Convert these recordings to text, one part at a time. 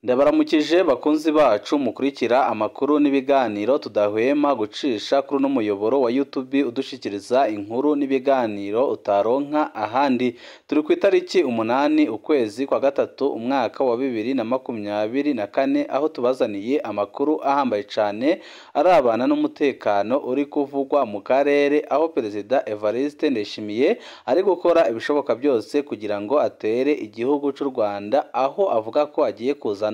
Ndabaramukije bakunzi bacu mukurikira amakuru n'ibiganiro tudahwema gucisha kuri uno muyoboro wa YouTube udushikiriza inkuru n'ibiganiro utaronka ahandi. Turi ku itariki 8 ukwezi kwa gatatu umwaka wa 2024, aho tubazaniye amakuru ahambaye cane arabana n'umutekano uri kuvugwa mu karere, aho Perezida Evariste Ndayishimiye ari gukora ibishoboka byose kugira ngo atere igihugu c'u Rwanda, aho avuga ko agiye kuzana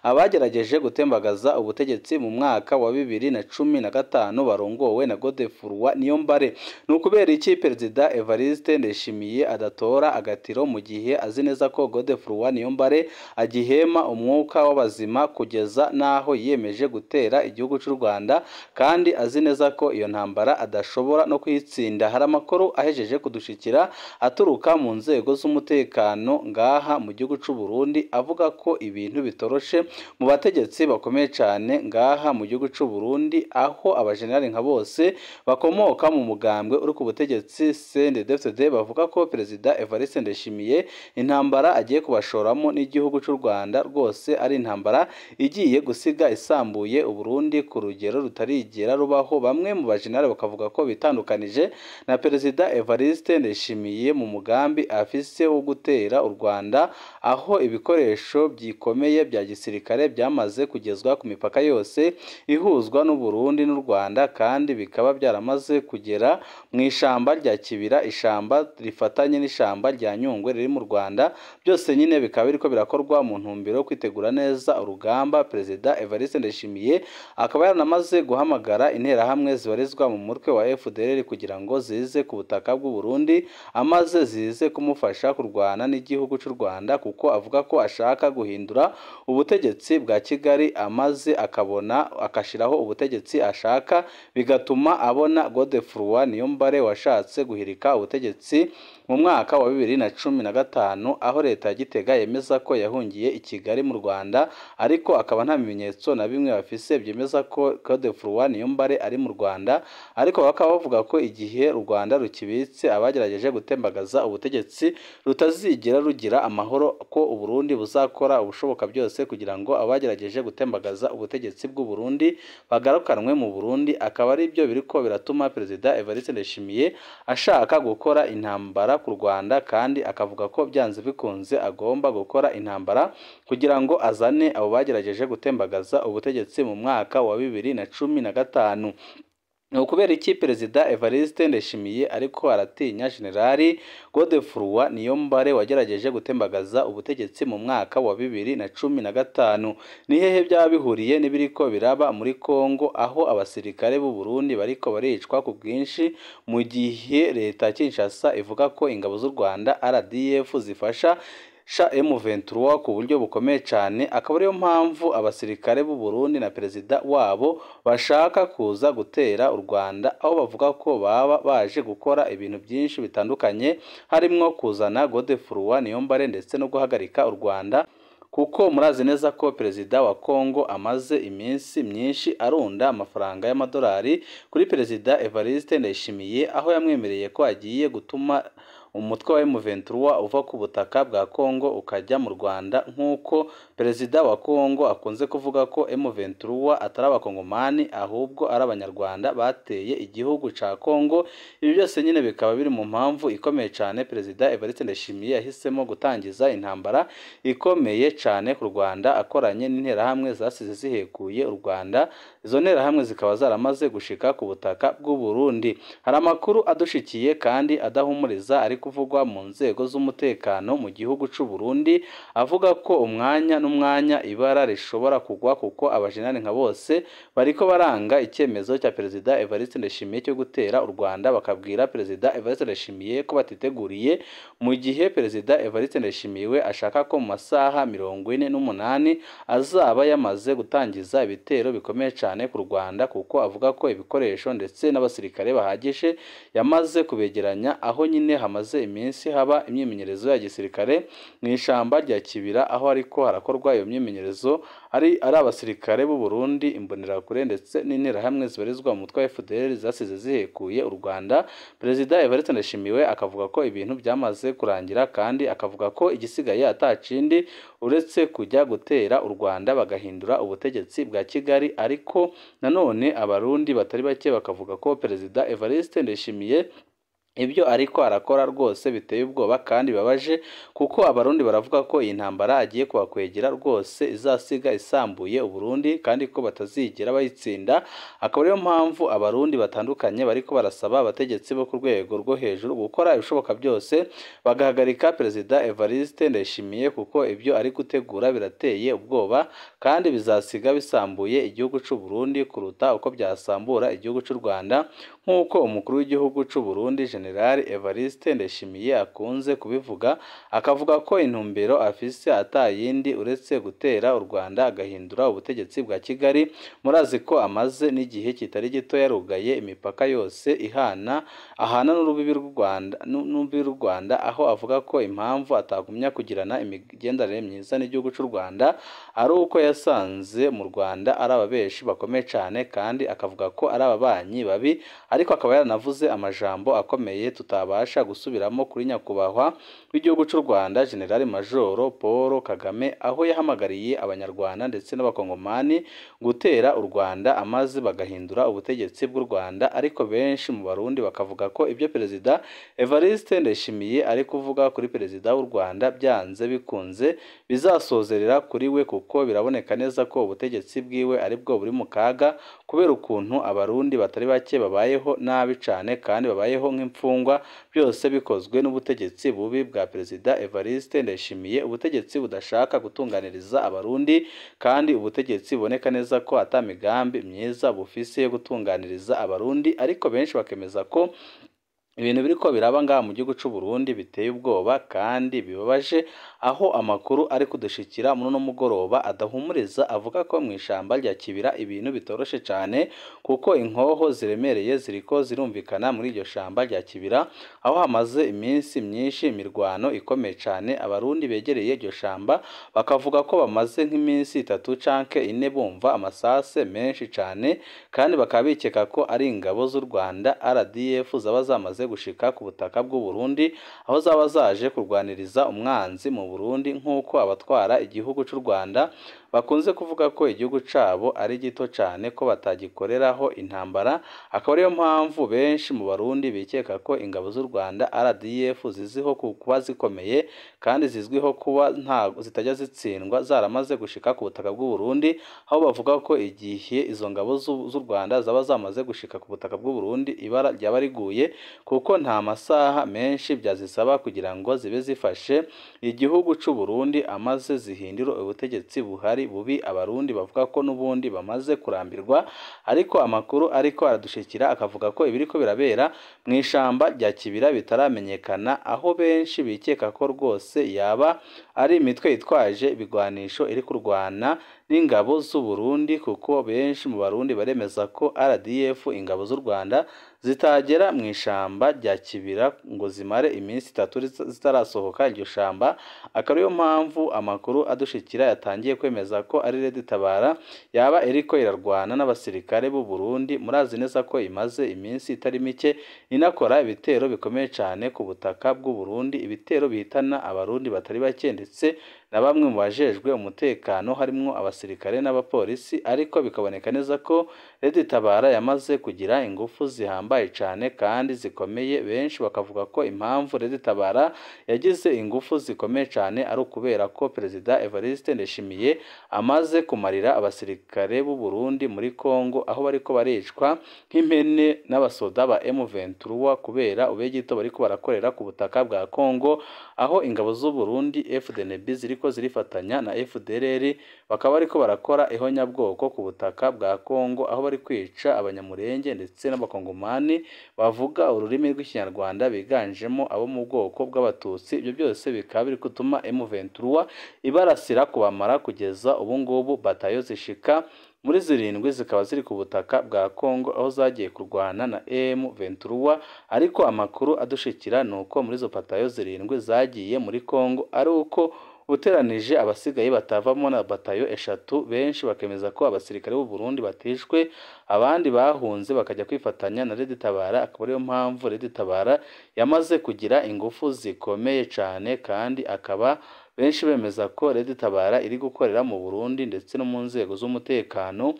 abagerageje gutembagaza ubutegetsi mu mwaka wa 2015 barongowe na Godefroid Niyombare. Ni ukubera iki Perezida Evariste Ndayishimiye adatora agatiro mu gihe azi neza ko Godefroid Niyombare agihema umwuka w'abazima kugeza naho yiyemeje gutera igihugu cy'u Rwanda, kandi azi neza ko iyo ntambara adashobora no kuyitsinda? Hari amakuru ahejeje kudushikira aturuka mu nzego z'umutekano ngaha mu gihugu cy'u Burundi, avuga ko ibintu bitoroshe mu bategetsi bakomeye cyane ngaha mu gihugu cy'u Burundi, aho abajenerali nka bose bakomoka mu mugambwe uri ku butegetsi CNDD-FDD bavuga ko Perezida Evariste Ndayishimiye intambara agiye kubashoramo n'igihugu cy'u Rwanda rwose ari intambara igiye gusiga isambuye Uburundi ku rugero rutarigera rubaho. Bamwe mu bajenerali bakavuga ko bitandukanije na Perezida Evariste Ndayishimiye mu mugambi afise wo gutera u Rwanda, aho ibikoresho byikomeye bya gisirikare byamaze kugezwa ku mipaka yose ihuzwa n'u Burundi n'u Rwanda, kandi bikaba byaramaze kugera mu ishamba rya Kibira, ishamba rifatanye n'ishamba rya Nyungwe riri mu Rwanda. Byose nyine bikaba biriko birakorwa mu ntumbero yo kwitegura neza urugamba. Perezida Evariste Ndayishimiye akaba yaranamaze guhamagara interahamwe zibarizwa mu mutwe wa FDLR kugira ngo zize ku butaka bw'u Burundi, amaze zize kumufasha kurwana n'igihugu cy'u Rwanda, kuko avuga ko ashaka guhindura ubutegetsi bwa Kigali, amaze akabona akashiraho ubutegetsi ashaka, bigatuma abona Godefroid Niyombare washatse guhirika ubutegetsi mu mwaka wa 2015, aho leta ya Gitega yemeza ko yahungiye i Kigali mu Rwanda, ariko akaba nta bimenyetso na bimwe bafise byemeza ko Godefroid Niyombare ari mu Rwanda. Ariko bakaba bavuga ko igihe u Rwanda rukibitse abagerageje gutembagaza ubutegetsi rutazigera rugira amahoro, ko u Burundi buzakora ubushoboka byose kugira ngo abagerageje gutembagaza ubutegetsi bw'u Burundi bagarukanwe mu Burundi. Akaba ari byo biriko biratuma Perezida Evariste Ndayishimiye ashaka gukora intambara ku Rwanda, kandi akavuga ko byanze bikunze agomba gukora intambara kugira ngo azane abo bagerageje gutembagaza ubutegetsi mu mwaka wa 2015. Ni ukubera iki Perezida Evariste Ndayishimiye ariko aratinya Generali Godefroid Niyombare wagerageje gutembagaza ubutegetsi mu mwaka wa 2015? Ni hehe byaba bihuriye n'ibiriko biraba muri Kongo, aho abasirikare b'u Burundi bariko baricwa ku bwinshi, mu gihe leta ya Kinshasa ivuga ko ingabo z'u Rwanda RDF zifasha M23 ku buryo bukomeye cyane? Akaba ariyo mpamvu abasirikare b'u Burundi na perezida wabo bashaka kuza gutera u Rwanda, aho bavuga ko baba baje gukora ibintu byinshi bitandukanye, harimwo kuzana Godefroid Niyombare ndetse no guhagarika u Rwanda, kuko murazi neza ko perezida wa Kongo amaze iminsi myinshi arunda amafaranga y'amadolari kuri Perezida Evariste Ndayishimiye, aho yamwemereye ko agiye gutuma umutwe wa M23 uva ku butaka bwa Kongo ukajya mu Rwanda, nk'uko perezida wa Kongo akunze kuvuga ko M23 atari abakongomani ahubwo ari abanyarwanda bateye igihugu ca Kongo. Ibi byose nyine bikaba biri mu mpamvu ikomeye cyane Perezida Evariste Ndayishimiye yahisemo gutangiza intambara ikomeye cyane ku Rwanda, akoranye n'interahamwe zasize zihekuye u Rwanda. Izo nterahamwe zikaba zaramaze gushika ku butaka bw'u Burundi. Hari amakuru adushikiye kandi adahumuriza ariko kuvugwa mu nzego z'umutekano mu gihugu cy'u Burundi, avuga ko umwanya n'umwanya ibara rishobora kugwa, kuko abajenerali nka bose bariko baranga icyemezo cya Perezida Evariste Ndayishimiye cyo gutera u Rwanda, bakabwira Perezida Evariste Ndayishimiye ko batiteguriye, mu gihe Perezida Evariste Ndayishimiye we ashaka ko mu masaha 48 azaba yamaze gutangiza ibitero bikomeye cyane. cyane ku Rwanda, kuko avuga ko ibikoresho ndetse n'abasirikare bahagije yamaze kubegeranya, aho nyine hamaze iminsi haba imyimenyerezo ya gisirikare mu ishamba rya Kibira, aho ariko harakorwa iyo myimenyerezo ari abasirikare b'u Burundi, imbonerakure ndetse n'interahamwe zibarizwa mu mutwe wa FDL zasize zihekuye u Rwanda. Perezida Evariste Ndayishimiye akavuga ko ibintu byamaze kurangira, kandi akavuga ko igisigaye atakindi uretse kujya gutera u Rwanda bagahindura ubutegetsi bwa Kigali. Ariko nanone Abarundi batari bake bakavuga ko Perezida Evariste Ndayishimiye ibyo ariko arakora rwose biteye ubwoba kandi bibabaje, kuko Abarundi baravuga ko iyi ntambara agiye kubakwegera rwose izasiga isambuye Uburundi kandi ko batazigera bayitsinda. Akaba ariyo mpamvu Abarundi batandukanye bariko barasaba abategetsi bo ku rwego rwo hejuru gukora ibishoboka byose bagahagarika Perezida Evariste Ndayishimiye, kuko ibyo ari gutegura birateye ubwoba kandi bizasiga bisambuye igihugu cy'u Burundi kuruta uko byasambura igihugu cy'u Rwanda, nk'uko umukuru w'igihugu cy'u Burundi General Evariste Ndayishimiye akunze kubivuga, akavuga ko intumbero afise atayindi uretse gutera u Rwanda agahindura ubutegetsi bwa Kigali. Murazi ko amaze n'igihe kitari gito yarugaye imipaka yose ihana ahana n'urubibi rw'u Rwanda n'urubibi rw'u Rwanda, aho avuga ko impamvu atagumya kugirana imigenderanire myiza n'igihugu cy'u Rwanda ari uko yasanze mu Rwanda ari ababeshi bakomeye cyane, kandi akavuga ko ari ababanyi babi, ariko akaba yaranavuze amajambo akomeye tutabasha gusubiramo kuri nyakubahwa w'igihugu cy'u Rwanda General Major Paul Kagame, aho yahamagariye Abanyarwanda ndetse n'Abakongomani gutera u Rwanda amaze bagahindura ubutegetsi bw'u Rwanda. Ariko benshi mu Barundi bakavuga ko ibyo Perezida Evariste Ndayishimiye ari kuvuga kuri Perezida w'u Rwanda byanze bikunze bizasozerera kuri we, kuko biraboneka neza ko ubutegetsi bwiwe aribwo buri mu kaga, kubera ukuntu Abarundi batari bake babayeho nabi cyane kandi babayeho nk'imfungwa, byose bikozwe n'ubutegetsi bubi bwa Perezida Evariste Ndayishimiye, ubutegetsi budashaka gutunganiriza Abarundi kandi ubutegetsi buboneka neza ko ata migambi myiza bufise yo gutunganiriza Abarundi. Ariko benshi bakemeza ko ibintu biriko biraba ngaha mu gihugu cy'u Burundi biteye ubwoba kandi bibabaje, aho amakuru ari kudushikira muri uno mugoroba adahumuriza, avuga ko mu ishamba rya Kibira ibintu bitoroshe cyane, kuko inkoho ziremereye ziriko zirumvikana muri iryo shamba rya Kibira, aho hamaze iminsi myinshi imirwano ikomeye cyane. Abarundi begereye iryo shamba bakavuga ko bamaze nk'iminsi 3 canke 4 bumva amasase menshi cyane, kandi bakaba bikeka ko ari ingabo z'u Rwanda RDF zaba zamaze gushika ku butaka bw'u Burundi, aho zaba zaje kurwaniriza umwanzi mu Burundi, nk'uko abatwara igihugu cy'u Rwanda bakunze kuvuga ko igihugu cabo ari gito cyane ko batagikoreraho intambara. Akaba ariyo mpamvu benshi mu Barundi bikeka ko ingabo z'u Rwanda RDF ziziho kuba zikomeye kandi zizwiho kuba nta zitajya zitsindwa, zaramaze gushika ku butaka bw'u Burundi, aho bavuga ko igihe izo ngabo z'u Rwanda zaba zamaze gushika ku butaka bw'u Burundi ibara ryaba riguye, kuko nta masaha menshi byazisaba kugira ngo zibe zifashe igihugu cy'u Burundi amaze zihindura ubutegetsi buhari bubi Abarundi bavuga ko n'ubundi bamaze kurambirwa. Ariko amakuru ariko aradushikira akavuga ko ibiriko birabera mu ishamba rya Kibira bitaramenyekana, aho benshi bikeka ko rwose yaba ari imitwe itwaje ibigwanisho iri kurwana n'ingabo z'u Burundi, kuko benshi mu Barundi baremeza ko RDF ingabo z'u Rwanda zitagera mu ishamba rya Kibira ngo zimare iminsi 3 zitarasohoka iryo shamba. Akaba ariyo mpamvu amakuru adushikira yatangiye kwemeza ko ari Red Tabara yaba iriko irarwana n'abasirikare b'u Burundi. Murazi neza ko imaze iminsi itari mike inakora ibitero bikomeye cyane ku butaka bw'u Burundi, ibitero bihitana Abarundi batari bake ndetse na bamwe mu bajejwe umutekano harimo abasirikare n'abapolisi. Ariko bikaboneka neza ko Red Tabara yamaze kugira ingufu zihambaye cyane kandi zikomeye. Benshi bakavuga ko impamvu Red Tabara yagize ingufu zikomeye cyane ari ukubera ko Perezida Evariste Ndayishimiye amaze kumarira abasirikare b'u Burundi muri Kongo, aho bariko baricwa nk'impene n'abasoda ba M23 kubera ubegito bariko barakorera ku butaka bwa Kongo, aho ingabo z'u Burundi FDNB ziri ziriko zirifatanya na FDLR, bakaba bariko barakora ihonyabwoko ku butaka bwa Kongo, aho bari kwica Abanyamurenge ndetse n'Abakongomani bavuga ururimi rw'Ikinyarwanda biganjemo abo mu bwoko bw'Abatutsi. Ibyo byose bikaba biri gutuma M23 ibarasira kubamara. Kugeza ubu ngubu batayo zishika muri 7 zikaba ziri ku butaka bwa Kongo, aho zagiye kurwana na M23. Ariko amakuru adushikira ni uko muri izo batayo 7 zagiye muri Kongo ari uko uteranije abasigaye batavamo na batayo 3. Benshi bakemeza ko abasirikare b'u Burundi batishwe, abandi bahunze bakajya kwifatanya na Red Tabara. Akaba ariyo mpamvu Red Tabara yamaze kugira ingufu zikomeye cyane, kandi akaba benshi bemeza ko Red Tabara iri gukorera mu Burundi ndetse no mu nzego z'umutekano,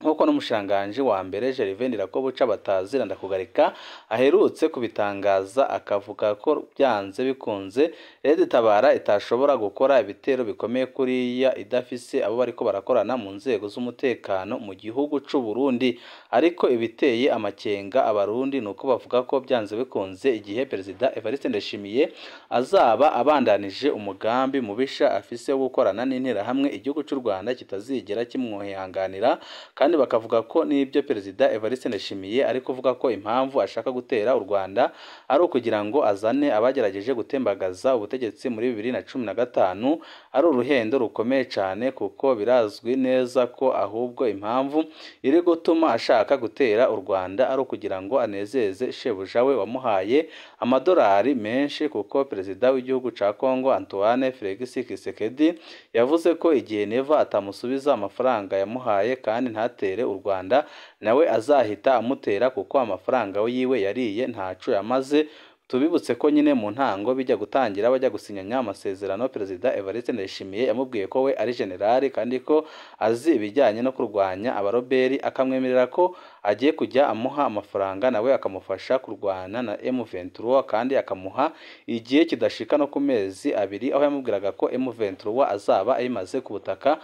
nk'uko n'umushikiranganji wa mbere Gervais Ndirakobuca batazira ndakugarika aherutse kubitangaza, akavuga ko byanze bikunze Red Tabara itashobora gukora ibitero bikomeye kuriya idafise abo bariko barakorana mu nzego z'umutekano mu gihugu c'u Burundi. Ariko ibiteye amakenga Abarundi nuko bavuga ko byanze bikunze igihe Perezida Evariste Ndayishimiye azaba abandanije umugambi mubisha afise wo gukorana n'Interahamwe, igihugu c'u Rwanda kitazigera kimwihanganira. Kandi bakavuga ko n'ibyo Perezida Evariste Ndayishimiye ari kuvuga ko impamvu ashaka gutera u Rwanda ari ukugira ngo azane abagerageje gutembagaza ubutegetsi muri 2015 ari uruhendo rukomeye cyane, kuko birazwi neza ko ahubwo impamvu iri gutuma ashaka gutera u Rwanda ari ukugira ngo anezeze shebuja we wamuhaye amadolari menshi, kuko Perezida w'igihugu ca Kongo Antoine Felix Tshisekedi yavuze ko igihe Neva atamusubiza amafaranga yamuhaye kandi ntatere u Rwanda, nawe azahita amutera kuko amafaranga yiwe yariye ntaco yamaze. Tubibutse ko nyine mu ntango bijya gutangira bajya gusinyanya amasezerano, Perezida Evariste Ndayishimiye yamubwiye ko we ari generali kandi ko azi ibijyanye no kurwanya abaroberi, akamwemerera ko agiye kujya amuha amafaranga nawe akamufasha kurwana na M23, kandi akamuha igihe kidashika no ku mezi 2, aho yamubwiraga ko M23 azaba ayimaze ku butaka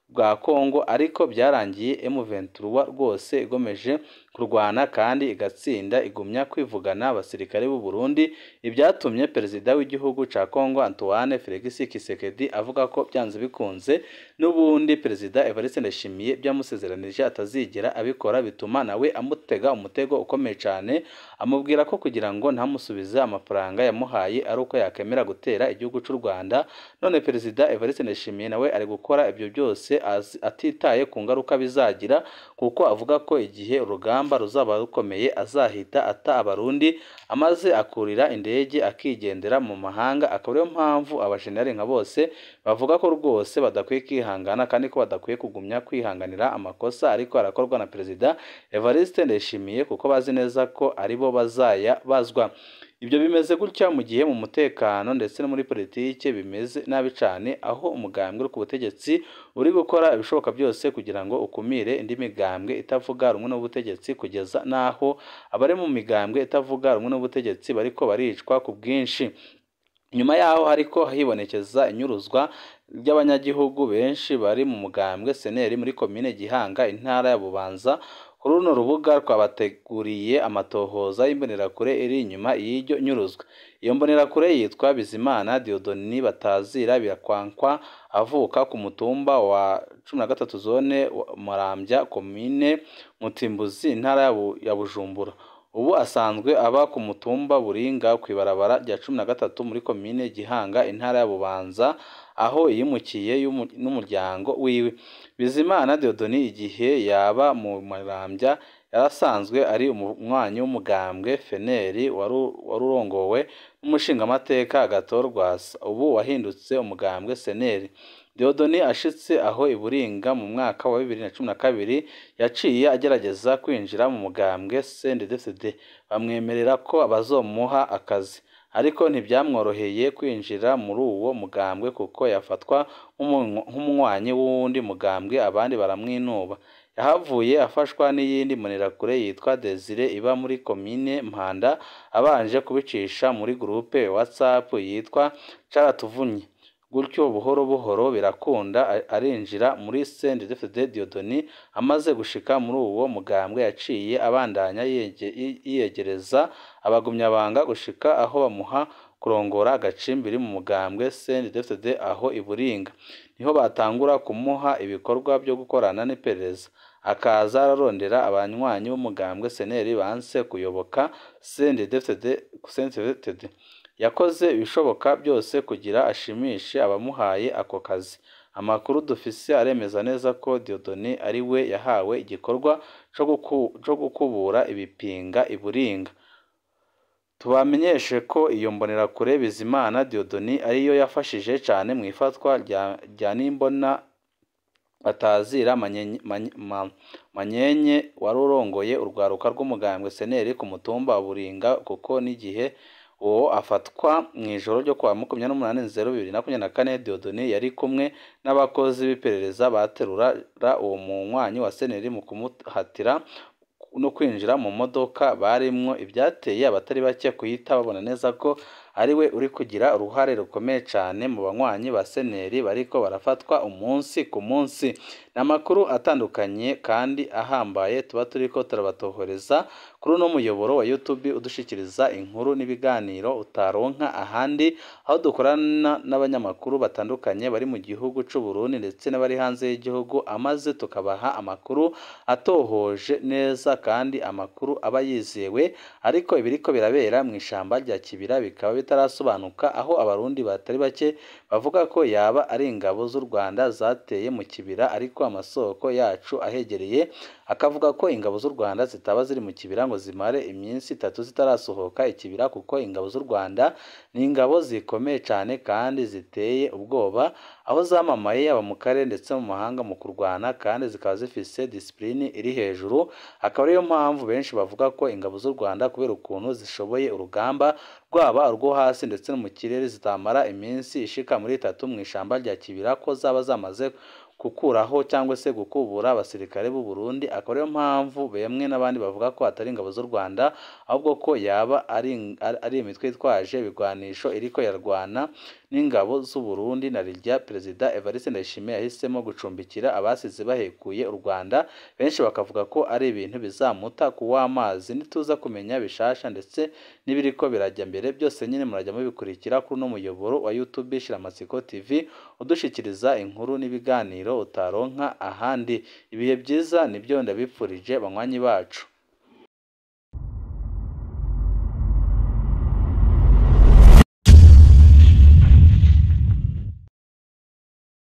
bwa Kongo. Ariko byarangiye M23 rwose igomeje kurwana kandi igatsinda, igumya kwivugana abasirikare b'u Burundi, ibyatumye Perezida w'igihugu ca Kongo Antoine Felix Tshisekedi avuga ko byanze bikunze n'ubundi Perezida Evariste Ndayishimiye byamusezeranije atazigera abikora, bituma nawe amutega umutego ukomeye cyane, amubwira ko kugira ngo ntamusubize amafaranga yamuhaye ari uko yakemera gutera igihugu c'u Rwanda. None Perezida Evariste Ndayishimiye nawe ari gukora ibyo byose atitaye ku ngaruka bizagira, kuko avuga ko igihe urugamba ruzaba rukomeye azahita ata Abarundi amaze akurira indege akigendera mu mahanga. Akaba ariyo mpamvu abajenerali nka bose bavuga ko rwose badakwiye kwihangana kandi ko badakwiye kugumya kwihanganira amakosa ariko arakorwa na Perezida Evariste Ndayishimiye, kuko bazi neza ko aribo bazaya bazwa. Ibyo bimeze gutya mu gihe mu mutekano ndetse no muri politike bimeze nabi cyane, aho umugambwe uri ku butegetsi uri gukora ibishoboka byose kugira ngo ukumire indi migambwe itavuga rumwe n'ubutegetsi, kugeza n'aho abari mu migambwe itavuga rumwe n'ubutegetsi bariko baricwa ku bwinshi. Nyuma yaho hariko hibonekeza inyuruzwa ry'abanyagihugu benshi bari mu mugambwe seneri muri komine Gihanga, intara ya Bubanza. Kuri runo rubuga twabateguriye amatohoza y'imbonerakure iri inyuma y'iryo nyuruzwa. Iyo mbonerakure yitwa Bizimana Dieudonné batazira Birakwankwa, avuka ku mutumba wa 13 zone Marambya, komine Mutimbuzi, intara ya Bujumbura. Ubu asanzwe aba ku mutumba Buringa kw'ibarabara rya 13 muri komine Gihanga, intara ya Bubanza, aho yimukiye n'umuryango wiwe. Bizimana Dieudonné igihe yaba mu Marambya yarasanzwe ari umwanya w'umugambwe Feneri wari urongowe n'umushingamateka Agathon Rwasa, ubu wahindutse umugambwe Seneri. Dieudonné ashitse aho i Buringa mu mwaka wa 2012 yaciye agerageza kwinjira mu mugambwe CNDD-FDD, bamwemerera ko bazomuha akazi, ariko ntibyamworoheye kwinjira muri uwo mugambwe kuko yafatwa nk'umunywanyi w'uwundi mugambwe, abandi baramwinuba. Yahavuye afashwa n'iyindi mbonerakure yitwa Desire iba muri komine Mpanda, abanje kubicisha muri groupe WhatsApp yitwa Caratuvunye. Gutyo buhoro buhoro birakunda arinjira muri CNDD-FDD. Dieudonné amaze gushika muri uwo mugambwe yaciye abandanya yiyegereza abagumyabanga gushika aho bamuha kurongora agacimbiri mu mugambwe CNDD-FDD aho i Buringa. Niho batangura kumuha ibikorwa byo gukorana n'iperereza, akaza ararondera abanywanyi b'umugambwe CNL banse kuyoboka CNDD-FDD. Yakoze ibishoboka byose kugira ashimishe abamuhaye ako kazi. Amakuru dufise aremeza neza ko Dieudonné ari we yahawe igikorwa co gukubura ibipinga i Buringa. Tubamenyeshe ko iyo mbonerakure Bizimana Dieudonné ariyo yafashije cane mu ifatwa rya Nimbona Batazira Manyenye wari urongoye urwaruka rw'umugambwe CNL ku mutumba wa Buringa, kuko n'igihe uwo afatwa mw'ijoro ryo kuwa 28 Nzero 2024, Dieudonné yari kumwe n'abakozi b'iperereza baterura uwo munywanyi wa CNL mu kumuhatira no kwinjira mu modoka barimwo, ivyateye abatari bake kuhita babona neza ko ari we uri kugira uruhare rukomeye cane mu banywanyi ba CNL bariko barafatwa umunsi ku munsi. Ni amakuru atandukanye kandi ahambaye tuba turiko turabatohoreza kuri uno muyoboro wa YouTube udushikiriza inkuru n'ibiganiro utaronka ahandi, aho dukorana n'abanyamakuru batandukanye bari mu gihugu c'u Burundi ndetse n'abari hanze y'igihugu, amaze tukabaha amakuru atohoje neza kandi amakuru aba yizewe. Ariko ibiriko birabera mw'ishamba rya Kibira bikaba bitarasobanuka, aho abarundi batari bake bavuga ko yaba ari ingabo z'u Rwanda zateye mu Kibira, ariko amasoko yacu ahegereye akavuga ko ingabo z'u Rwanda zitaba ziri mu Kibira ngo zimare iminsi itatu zitarasohoka ikibira, kuko ingabo z'u Rwanda ni ingabo zikomeye cane kandi ziteye ubwoba, aho zamamaye yaba mu karere ndetse mu mahanga mu kurwana, kandi zikaba zifise disipurine iri hejuru. Akaba ariyo mpamvu benshi bavuga ko ingabo z'u Rwanda kubera ukuntu zishoboye urugamba rwaba urwo hasi ndetse no mu kirere zitamara iminsi ishika muri itatu mu ishamba rya Kibira, ko zaba zamaze gukuraho cyangwa se gukubura abasirikare b'u Burundi. Akaba ariyo mpamvu bamwe n'abandi bavuga ko atari ingabo z'u Rwanda, ahubwo ko yaba ari imitwe yitwaje ibigwanisho iriko yarwana n'ingabo z'u Burundi, na rirya Perezida Evariste Ndayishimiye yahisemo gucumbikira abasize bahekuye u Rwanda. Benshi bakavuga ko ari ibintu bizamuta kuw'amazi. Nituza kumenya bishasha ndetse n'ibiriko birajya mbere byose nyine murajya mubikurikira kuri uno muyoboro wa YouTube Shiramatsiko TV udushikiriza inkuru n'ibiganiro utaronka ahandi. Ibihe byiza nibyo ndabipfurije banywanyi bacu.